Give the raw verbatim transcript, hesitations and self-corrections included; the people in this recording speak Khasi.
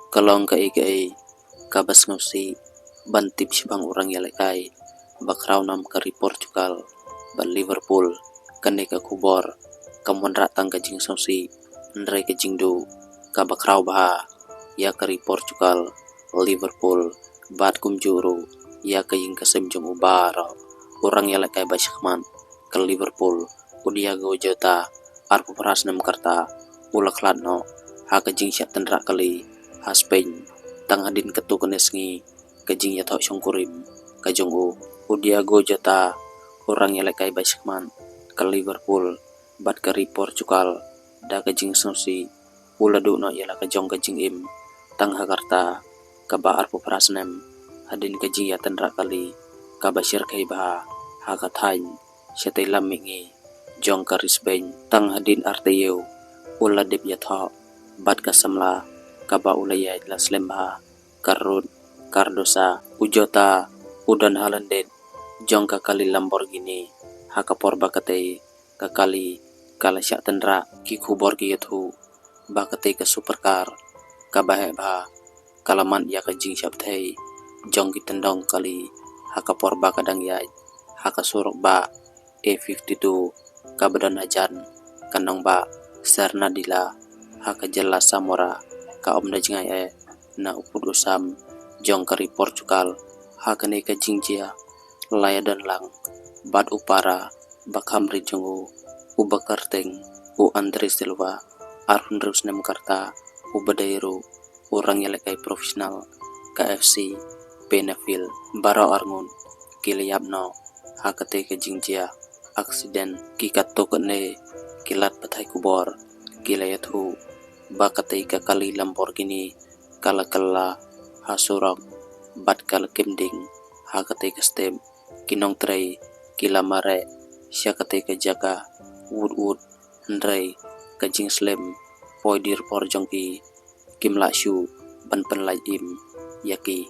Ka long kaei kaei kaba sngewsih ban tip shaphang u rang ïalehkai ba khraw nam ka ri Portugal bad Liverpool. Kane ka khubor kam wanrah tang ka jingsngewsih, hynrei ka jingduh kaba khraw bha ïa ka ri Portugal, Liverpool bad kumjuh ruh ïa ka ïing ka sem jong u baroh. U rang ïalehkai ba shakhmat ka Liverpool, u Diogo Jota, arphew phra snem ka rta, u la khlad noh ha ka jingshah tynrah kali ha Spain tang hadien katto katne sngi. Ka jingïathoh shongkurim ka jong u, u Diogo Jota, u rang ïalehkai ba shakhmat ka Liverpool bad ka ri Portugal, da ka jingsngewsih u la duh noh ïa la ka jong ka jingim tang ha ka rta kaba arphew phra snem hadien ka jingïatynrah kali kaba shyrkhei bha ha ka thaiñ shatei lam mihngi jong ka ri Spain. Tang hadien ar taïew u la dep ïathoh bad ka samla kaba u la ïaid la slem bha, ka Ruth Cardosa. U Jota u don ha lyndet jong ka kali Lamborghini ha ka por ba katei ka kali ka la shah tynrah. Ki khubor ki ïathuh ba katei ka supercar kaba heh bha ka la mad ïa ka jingshah bthei jong ki tyndong kali ha ka por ba ka dang ïaid ha ka surok bah A fifty-two kaba don hajan ka nongbah Serradilla ha ka jylla Zamora. Ka ym da jngai eh na u pud u sam jong ka ri Portugal ha kane ka jingjia. La ïadon lang bad u para ba kham rit jong u, uba kyrteng u Andre Silva, arphew hynriew snem ka rta, uba dei ruh u rang ïalehkai professional ka F C Penafiel. Baroh arngut ki la ïap noh ha katei ka jingjia aksiden. Ki katto katne ki lad pathai khubor ki la ïathuh ba katei ka kali Lamborghini ka la kylla ha surok bad ka la kem ding ha katei ka step. Ki nongtrei ki la mareh sha katei ka jaka wut wut, hynrei ka jingslem poi dien por jong ki kim lah shuh ban pynlait im ïa ki.